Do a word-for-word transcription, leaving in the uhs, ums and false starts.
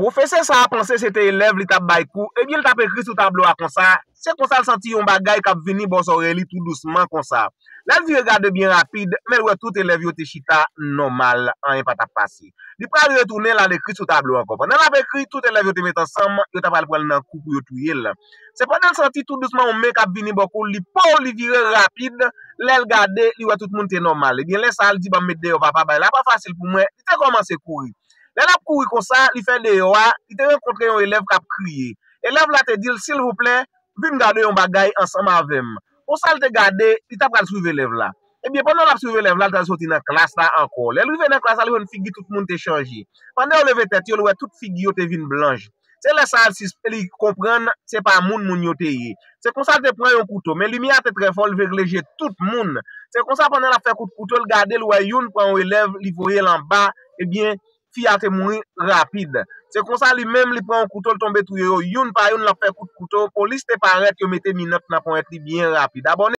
Pwofesè sa a panse se te elèv li t ap bay kou, ebyen l t ap ekri sou tablo a konsa, se konsa l santi yon bagay k ap vini bò zòrèy li tou dousman konsa. Lè l vire gade byen rapid, men l wè tout elèv yo te chita nòmal, anyen pa t ap pase. Li pral retounen l al ekri sou tablo ankò. Pandan l ap ekri, tout elèv yo te met ansanm, yo ta pral pran l nan kou pou yo touye l. Se pandan l santi tou dousman yon men k ap vini bò kou l, li pow, li vire rapid, lè l gade, li wè tout moun te nòmal. Ebyen, lè sa a, l di, "Ban m met deyò papa, bagay la pa fasil pou mwen." Li te kòmanse kouri. Lè l ap kouri konsa, li fè deyò a, li te rankontre yon elèv k ap kriye. Elèv la te di l, "Silvouplè, vin gade yon bagay ansanm avè m." Konsa l te gade, li ta pral swiv elèv la. Ebyen, pandan l ap swiv elèv la, l t al soti nan klas la ankò. Lè l rive nan klas la, li wè figi tout moun te chanje. Pandan yo leve tèt yo, l wè tout figi yo te vin blanch. Se lè sa a, l sis-, li konprann se pa moun moun yo te ye. Se konsa l te pran yon kouto, men limyè a te trè fò, l vegleje tout moun. Se konsa, pandan l ap fè kout kouto, l gade, l wè youn pran yon elèv, li voye l anba, ebyen, fi a te mouri rapid. Se konsa, li menm, li pran yon kouto, l tonbe touye yo, youn pa youn, l ap fè kout kouto. Polis te parèt, yo mete minòt nan ponyèt li byen rapid. Abòne.